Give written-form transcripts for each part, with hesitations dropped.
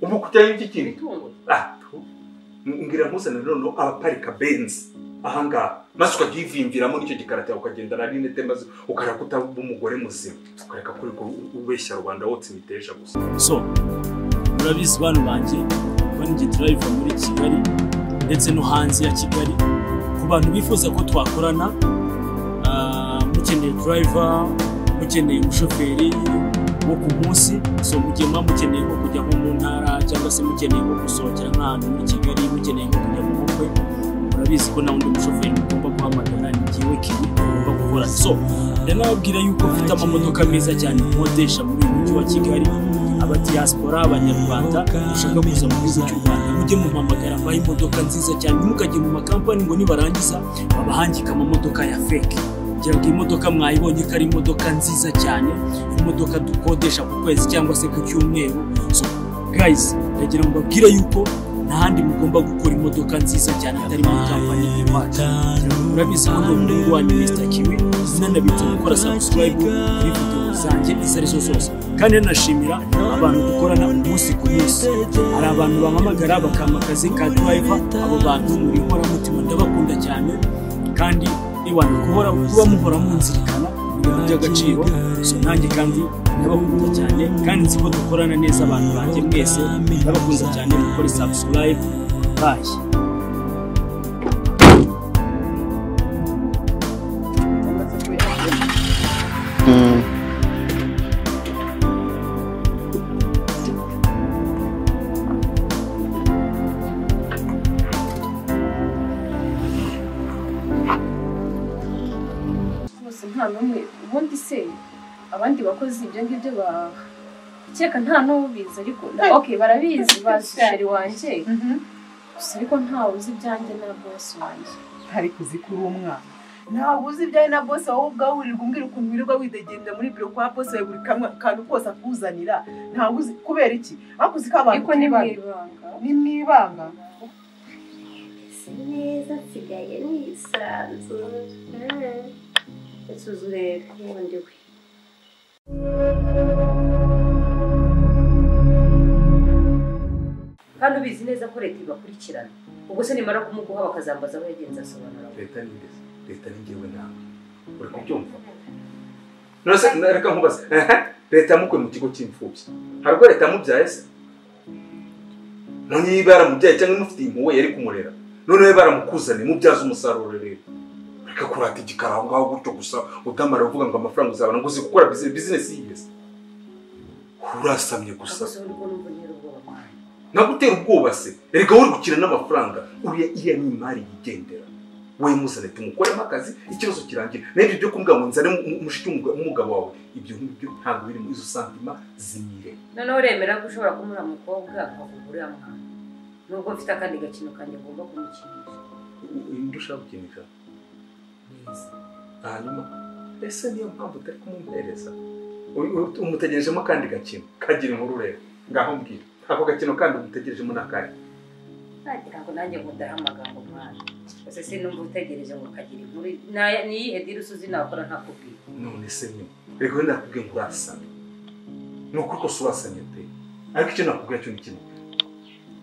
Ubu kujyayo iki kintu? Ah, ngira nkuzanire noneho abaparika Benz ahangaha maze ukajya nicyo gikarata ukagenda na rinete maze ukareka utaba umugore muzima ukareka kuri ubeshya rubanda wotse imiteja gusa. So murabizi bantu banjye ko njye driver muri Kigali ndetse no hanze ya Kigali. Ku bantu bifuza ko twakorana, mukeneye driver, mukeneye umushoferi wo ku munsi, so mugiye mukeneye nko kujya nko mu ntara cyangwa se mukeneye nko gusohokera nk'ahantu muri Kigali, mukeneye nko kujya mu bukwe, murabizi ko nta wundi mushoferi mugomba guhamagara, ni jyewe Kiwi mugomba gukora. So ndanababwira yuko mfite amamodoka meza cyane nkodesha muri uyu mujyi wa Kigali. Aba diaspora, abanyarwanda mushaka kuza mu gihugu cy'u Rwanda, mujye mumpamagara mbahe imodoka nziza cyane. Ntimukajye mu makampani ngo nibarangiza babahangike amamodoka ya fake. Ngira ngo imodoka mwayibonye ko ari imodoka nziza cyane, imodoka dukodesha ku kwezi cyangwa se ku cyumweru. So guys, ndagira ngo mbabwire yuko nta handi mugomba gukora imodoka nziza cyane atari muri kampani iwacu. Murabizi ko ndi umuhungu wanyu Mr. Kiwi, nanabitse gukora subscribe kuri video zanjye izo arizo zose. Kandi nanashimira abantu dukorana umunsi ku munsi. Hari abantu bampamagara bakampa akazi ka driver, abo bantu muri inkoramutima ndabakunda cyane, kandi iwana kuhora kuba muhora munzirikana ibintu by'agaciro. So nanjye kandi ndabakunda cyane, kandi nzi ko dukorana neza abantu banjye mwese ndabakunda cyane. Mukore subscribe, bye. Nta n'umwe ubundi se abandi bakozi ibyo ngibyo bakeka nta n'ubizi, ariko okay barabizi, bazi sheri wanjye gusa, ariko ntawe uzi ibyanjye na boss wanjye. Ariko uzi ko uri umwana, ntawe uzi ibyawe na boss wawe ubwawe wirirwa umbwira ukuntu wirirwa widegembya muri biro kwa boss wawe, buri kamwe kantu kose akuzanira ntawe uzi kubera iki. Ariko uzi ko abantu ni mwibanga neza, nsigaye nisanzura. Nsuzurebe ubundi we. Kandi ubizi neza ko leta ibakurikirana. Ubwo se nimara kumuguha bakazambaza aho yagenze asobanura. Leta ni ndetse, leta ni njyewe nawe. Uri kubyumva? None se reka nkubaze, leta yamukuye mu kigo cy'imfubyi. Hari ubwo leta yamubyaye se? None niba yaramubyaye cyangwa imufitiye impuhwe yari kumurera, none baramukuzaniye mubyaza umusaruro rero. Reka kurata igikara aho ngaho gutyo gusa udamara uvuga ngo amafaranga uzabona ngo uzi gukora business yigeze. Urasamye gusa. Nagutera ubwoba se? Erega uri gukina n'amafaranga, uriya iriya ni imari yigendera. Wowe muzane tumukoremo akazi ikibazo kirangira. N'ibyo byo kumbwira ngo nzane mushiki w'umugabo wawe, ibyo ngibyo ntabwo biri mu izo santima zimire. Noneho uremera ko ushobora kumura umukobwa akavuga uriya mwana, nubwo mfite akandi gakino kanjye ngomba kumukinisha. Indi ushaka gukinisha? Hanyuma ese niyo mpamvu utari kumumpereza? Umutegerejemo akandi gakino kagira inkuru rero. Ngaho mbwira ako gakino kandi umutegerejemo n'akandi. Nagira ngo nanjye ngo ndahe amagambo mwana. Ese sinumva utegereje ngo kagira inkuru niyihe diri usuzi nakora ntakubwiye. None se nyine reka wenda nakubwiye ngo urasamye, ni ukuri kose urasamye pe. Ariko icyo nakubwira cyo ni kimwe,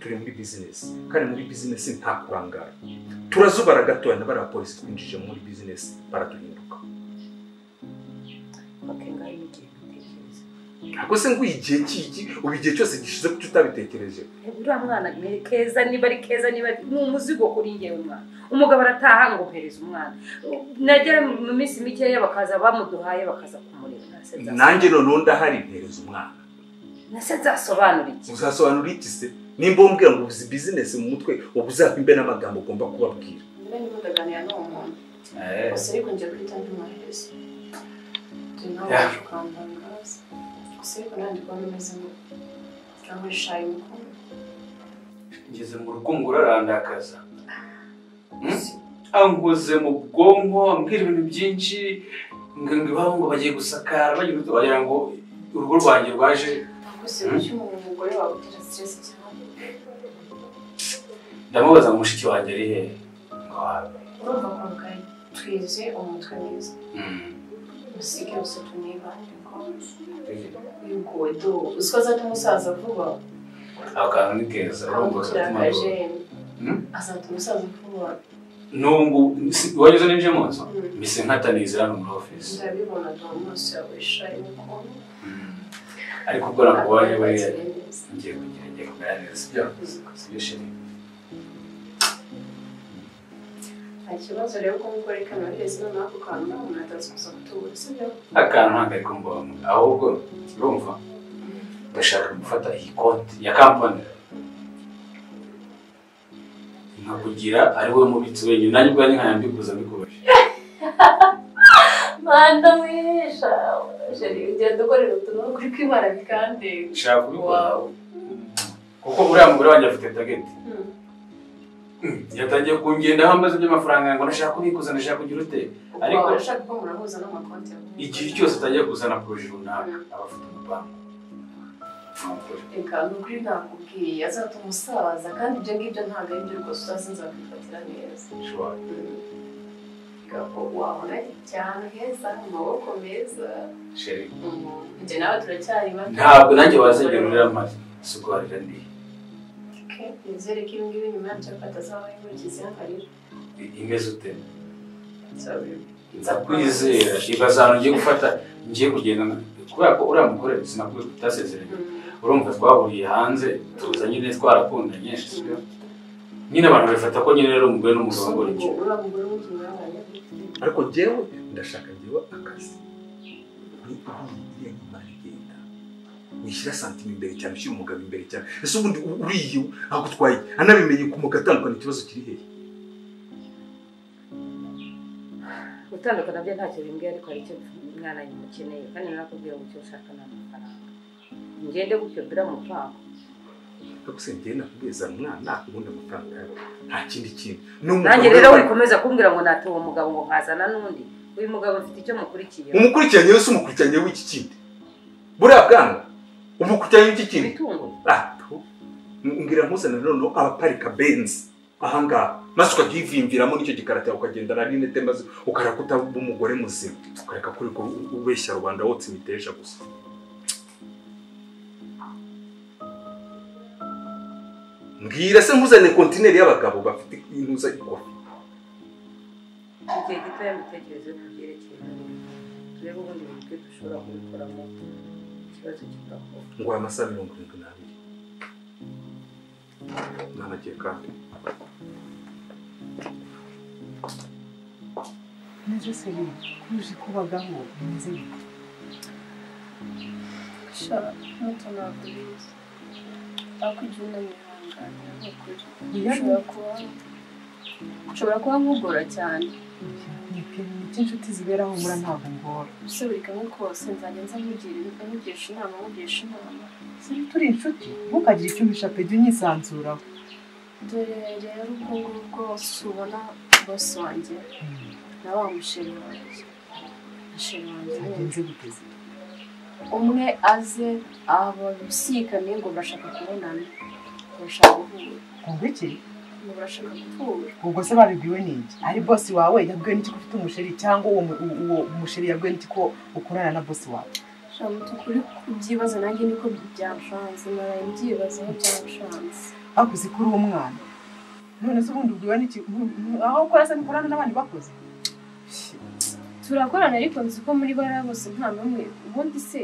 turi muri business kandi muri business nta kurangara. Turazubara gatoya na bariya polisi twinjije muri business baraduhinduka. Okay, ngaho igihe bitekereza. Ariko se ngo igihe cyiki ubu igihe cyose gishize kuki utabitekereje? Uriya mwana ni keza, niba ari keza, niba ni umuzigo kuri njyewe mwana. Umugabo arataha ngo mpereze umwana, nagera mu minsi mikeya bakaza bamuduhaye bakaza kumureba. Nanjye noneho ndahari mpereze umwana. Nase nzasobanura iki? Uzasobanura iki se? Nimba umbwira ngo uzi business mu mutwe, ubu uzapimbe n'amagambo ugomba kubabwira. Mbe ndimo ndaganira n'uwo muntu. Gusa ariko ngiye guhita ndimwohereza. Nawe waje ukambangaza. Gusa ariko nanjye kubona umeze nkaho mukuru. Ngeze mu rugo ngo urarandakaza. Ankoze mu bwonko, ambwira ibintu byinshi, ngo iwabo ngo bagiye gusakara, bagiye wagira ngo urugo rwanjye rwaje. Gusa kuki umugore wawe utera stress cyane? Ndamubaza ngo mushiki wanjye ari hehe? Ngo wabe. Urumva ko twize umutwe neza. Usige gusa tunibande ko. Yuko do uziko azatuma umusaza vuba. Ako kantu ni keza urumva gatuma azatuma umusaza vuba. N'ubu wageze n'inje mu nzu mise nkatanizera no muri office. Ndabibona amaso yawe shayi ukuntu. Ariko ubwo nakubonye we ngiye kugira ngiye kumera neza sibyo? Sibyo sheri. Nta kibazo rero ko gukora ikanohereza noneho ako kantu nta muntu atazi kuza kutubura sibyo? Akantu ntabwo ari ngombwa ahubwo urumva ndashaka gufata iyi konti ya kampani nkakugira ari wowe mubitsi wenyine nanjye ubwanjye nkayambikuza mbikubaje. Manda mwisha sheri ugenda ukorera utuntu kuri kwimara bikandega. Nshaka kubikora kuko uriya mugore wanjye afite target. Yatangiye kungendaho ambaza by'amafaranga ngo ndashaka kubikuza ndashaka kugira ute ariko ndashaka ko murahuza n'amakonti yawe. Igihe cyose atangiye kuzana projet runaka aba afite umupango. Reka ni ukuri nakubwiye azatuma umusaza kandi ibyo ngibyo ntabwo ari byo rwose uzaze nzakwifatira neza. Wabona cyane heza mu maboko meza. Sheri njye nawe turacyari bato. Ntabwo nanjye wazegera urira amazi isuku warira ndiye. Nizere ko ibi ngibi nyuma yabyo atazabaho inkurikizi y'akarira. Imeze ute? Nzakwizera ibaza ahantu ngiye gufata ngiye kugenda kubera ko uriya mugore sinakubwiye ko tutasezeranye. Urumva twahuriye hanze tuza nyine twarakundanye sibyo? Nyine abantu babifata ko nyine rero umugore n'umugabo ngo icyo. Ariko njyewe ndashaka njyewe akazi. Ni uriya nyuma igenda. Wishyira santime imbere cyane ushyira umugabo imbere cyane. Ese ubundi uriye agutwaye anabimenye kumugatandukana ikibazo kiri hehe? Gutandukana byo ntacyo bimbwiye ariko hari icyo mwana mukeneye kandi narakubwiye ngo icyo ushaka ni amafaranga. Ngende gutyo bira mu pango. Ariko se njye nakubwiye zana umwana ubundi amafaranga yawe nta kindi kintu. Nanjye rero wikomeza kumbwira ngo natowe umugabo ngo nkazana n'undi. Uyu mugabo mfite icyo mukurikiye. Umukurikiranye wese umukurikiranye w'iki kindi. Buriya bwana umukurikiranye w'iki kindi. Ah, mbwira nkuzana noneho abaparika Benz ahangaha maze ukabyivimviramo n'icyo gikarata ukagenda na rinete maze ukareka umugore muzima ukareka kuri ko ubeshya rubanda wotse imiteja gusa. Mbwira se nkuzane kontineri y'abagabo bafite intuza ikofi. Igihe gito y'imitekerereze ku byerekeye turebe ubundi buryo dushobora kubikoramo ikibazo kigakora. Ngo amasaha 72 nanagiye kandi. Neze seri kuje kubagaho bimeze bite? Sha muto ntabwo ubizi ariko ujye unanihanganira ni ukuri. Nshobora kuba nkugora cyane. Ni inshuti ziberaho mura ntabwo ngora. Ese buri kamwe kose nzajya nza nkugisha inama nkugisha inama. Seri turi inshuti ntukagire icyo umpisha pe jya unyisanzuraho. Dore rero ubwo ngubwo ubona boss wanjye na wa musheri wanjye. Musheri wanjye agenze guteze. Umwe aze ababisikane ngo barashaka kubonana. Barashaka guhura. Ngo iki? Ngo barashaka guhura. Ubwo se babibwiwe n'iki? Ari boss wawe yabwiwe n'iki ko ufite umusheri cyangwa uwo musheri yabwiwe n'iki ko ukorana na boss wawe? Shamutu kuri kubyibaza nanjye niko byanshanze naraye mbyibazaho byanshanze. Akuzi kuri uwo mwana. None se ubundi ubwiwe n'iki aho ukora se ntikorana n'abandi bakoze? Turakorana ariko nzi ko muri bara bose nta n'umwe ubundi se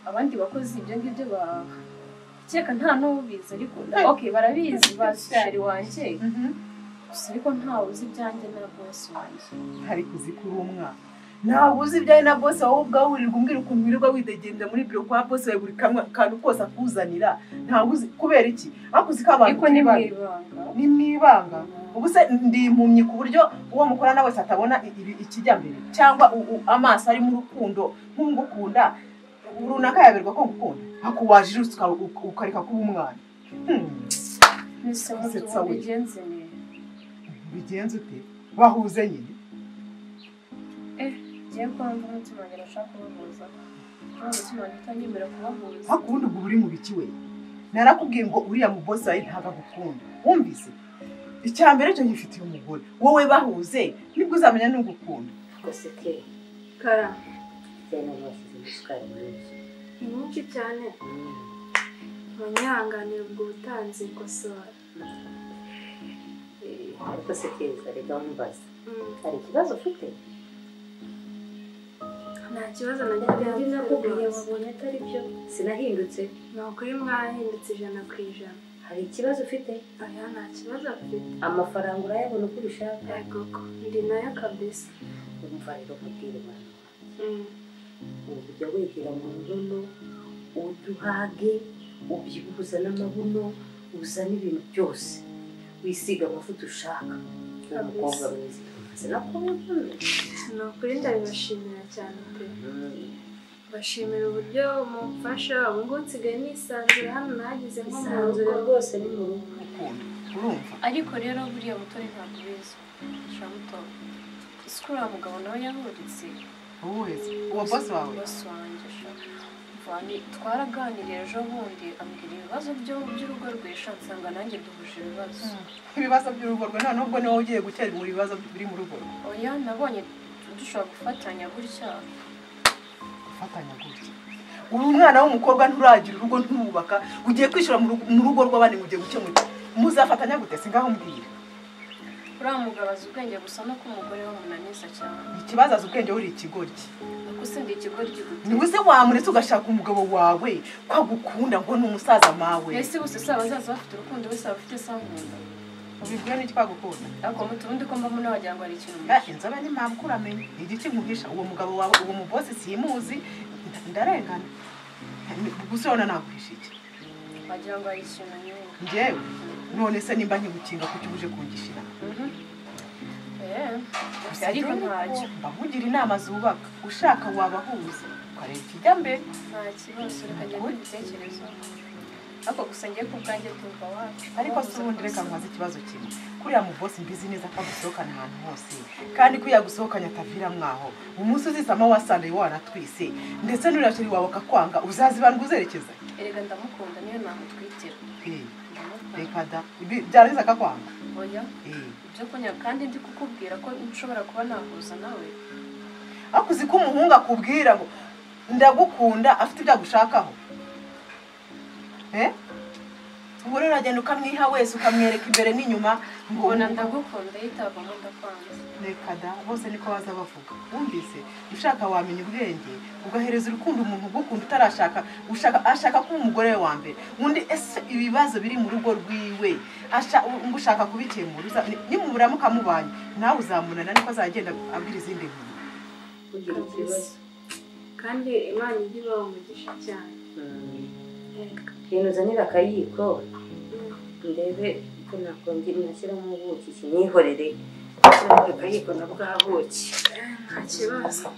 abandi bakozi ibyo ngibyo bakeka nta n'ubizi ariko okay barabizi bazi sheri wanjye gusa ariko ntawe uzi ibyanjye na boss wanjye. Ariko uzi kuri uwo mwana ntabwo uzi ibyawe na boss wawe ubwawe wirirwa umbwira ukuntu wirirwa widegembya muri biro kwa boss wawe buri kamwe kantu kose akuzanira ntabwo uzi kubera iki? Ariko uzi ko abantu ariko ni mu ibanga. Ni mu ibanga. Ubu se ndi impumyi ku buryo uwo mukorana wese atabona ikijya mbere cyangwa amaso ari mu rukundo nk'ungukunda runaka yaberwa ko ngukunda akuwajije ukareka kuba umwana. Mbese muto bigenze ne bigenze ute? Bahuze nyine. Ngiye kwanga umutima wanjye arashaka kubahuza. Umutima wanjye utanyemera kubahuza. Ariko ubundi ubwo uri mu biki we? Narakubwiye ngo uriya mu boss wawe ntabwo agukunda. Wumvise? Icya mbere cyo yifitiye umugore. Wowe bahuze nibwo uzamenya n'ugukunda. Goseke. Kara. Cyane bashyize isukari nyinshi. Nyinshi cyane. Munyihanganire ubwo utanze ikosora. Ariko se Keza reka nkubaze. Hari ikibazo ufite? Nta kibazo na gito nakubwiye wabonye atari byo. Sinahindutse. Ni ukuri mwahindutse 100%. Hari ikibazo ufite? Oya nta kibazo mfite. Amafaranga urayabona uko ubishaka? Yego ko ndi nayo kabisa. Umva rero nkubwire mwana wanjye. Ubu ujya wihera mu ndono, uduhage, ubyibuhe uzane amabuno, uzane ibintu byose. Wisiga amavuta ushaka. Uri umukobwa mwiza. Sinakubona. Ni ukuri ndabibashimira cyane pe. Bashimira uburyo mumfasha, ubu ngubu nsigaye nisanzura hano nahageze nko mu rugo. Isanzure rwose ni mu rugo. Urumva? Ariko rero buriya Mutoni ntabwo ubizi. Shamuto. Ese uriya mugabo nawe yahuritse? Uwuhe? Uwo boss wawe? Boss wanjye sha. Mvani twaraganiriye ejo bundi ambwira ibibazo by'urugo rwe sha nsanga nanjye duhuje ibibazo. Ibibazo by'urugo rwe none ubwo niwowe ugiye gukemura ibibazo biri mu rugo rwe? Oya nabonye dushobora gufatanya gutya. Gufatanya gutya? Uri umwana w'umukobwa nturagira urugo nturubaka, ugiye kwishura mu rugo rw'abandi ngo ugiye gukemura. Muzafatanya gute? Singaho mbwira. Uriya mugabo azi ubwenge gusa no ko umugore we munaniza cyane. Ikibazo azi ubwenge uri ikigoryi. Ariko se ndi ikigoryi gute? Ni wese wamuretse ugashaka umugabo wawe ko agukunda ngo ni umusaza mawe. Ese bose se abazaza bafite urukundo bose bafite sankunda. Ubibwira n'iki kwagukunda? Ariko mutubundi ko mbamo nawagira ngo hari ikintu. Inzobe ni mpamvu uramenye. Igiki nkuhisha uwo mugabo wawe uwo mubosi simuzi ndarengana. Gusa urabona naguhisha iki? Wagira ngo hari ikintu nyine. Njyewe none se nimba nkigukinga kuki uje kungishira? Ariko ntacyo. Mbamugira inama zubaka. Ushaka wabahuza ukareba ikijya mbere. Nta kibazo reka ngende ibitekerezo. Ariko gusa ngiye ku bwanjye tumva wacu. Ariko se ubundi reka nkubaze ikibazo kimwe. Kuriya mu boss mbizi neza ko agusohokana ahantu hose. Kandi ko yagusohokanye atavira mwaho. Umunsi uzisama wasandaye wanatwise. Ndetse n'uriya chéri wawe akakwanga uzazibandwa uzerekeza. Erega ndamukunda niyo namutwitira. Reka da byarangiza akakwanga. Oya. Ibyo kunya kandi ndi kukubwira ko nshobora kuba nahuza nawe. Ariko uzi ko umuhungu akubwira ngo ndagukunda afite ibyo agushakaho. Ubwo rero uragenda ukamwiha wese ukamwereka imbere n'inyuma mbona ndagukunda yitavamo ndakwanze. Reka da bose niko baza bavuga. Wumvise ushaka wamenya ubwenge ugahereza urukundo umuntu ugukunda utarashaka ushaka ashaka kuba umugore we wa mbere. Undi ese ibibazo biri mu rugo rwiwe ngo ushaka kubikemura nimuburamuka mubanye nawe uzamunana niko azagenda abwira izindi nkuru. Ugira ikibazo. Kandi Imana ijye ibaha umugisha cyane. Ibintu uzanira akayiko ndebe ko nakongera nashyiramo ubuki kinihorere akayiko na bwa buki. Nta kibazo.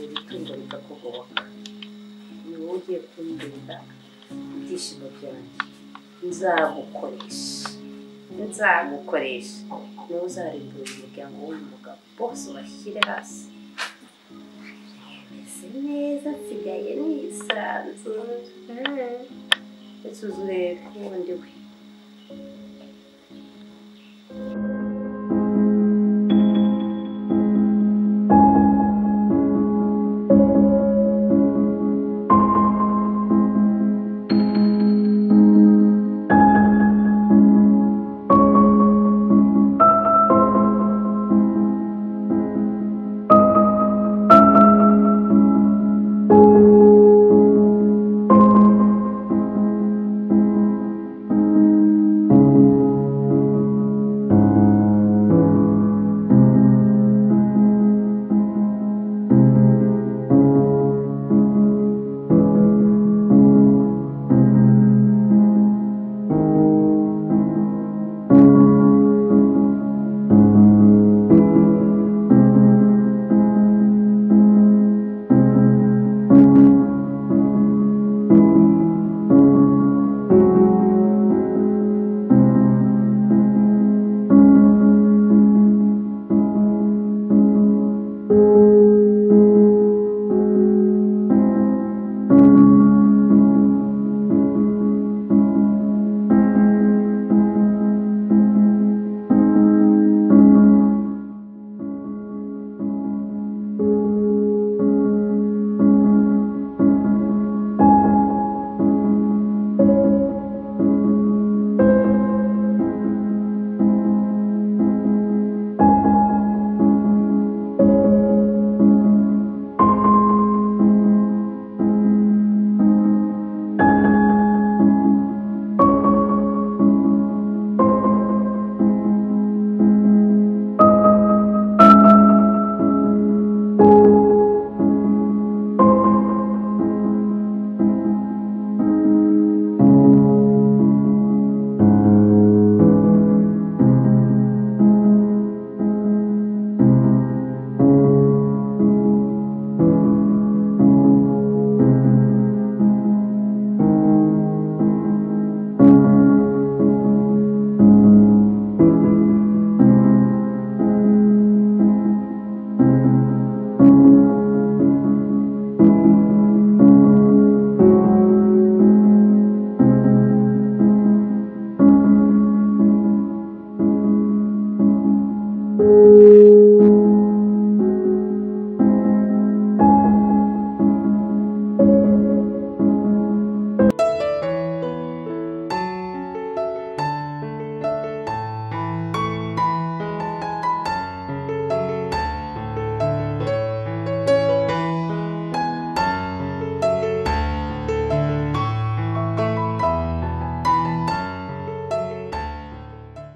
Ibitungo bikakugoboka. Ni wowe ugiye kumbera ibyishimo byanjye. Nzagukoresha. Nzagukoresha. Niwe uzarimbura umuryango w'uyu mugabo bose ubashyire hasi. Meze neza nsigaye nisanzura. Ndetse uzi urebe ubundi we.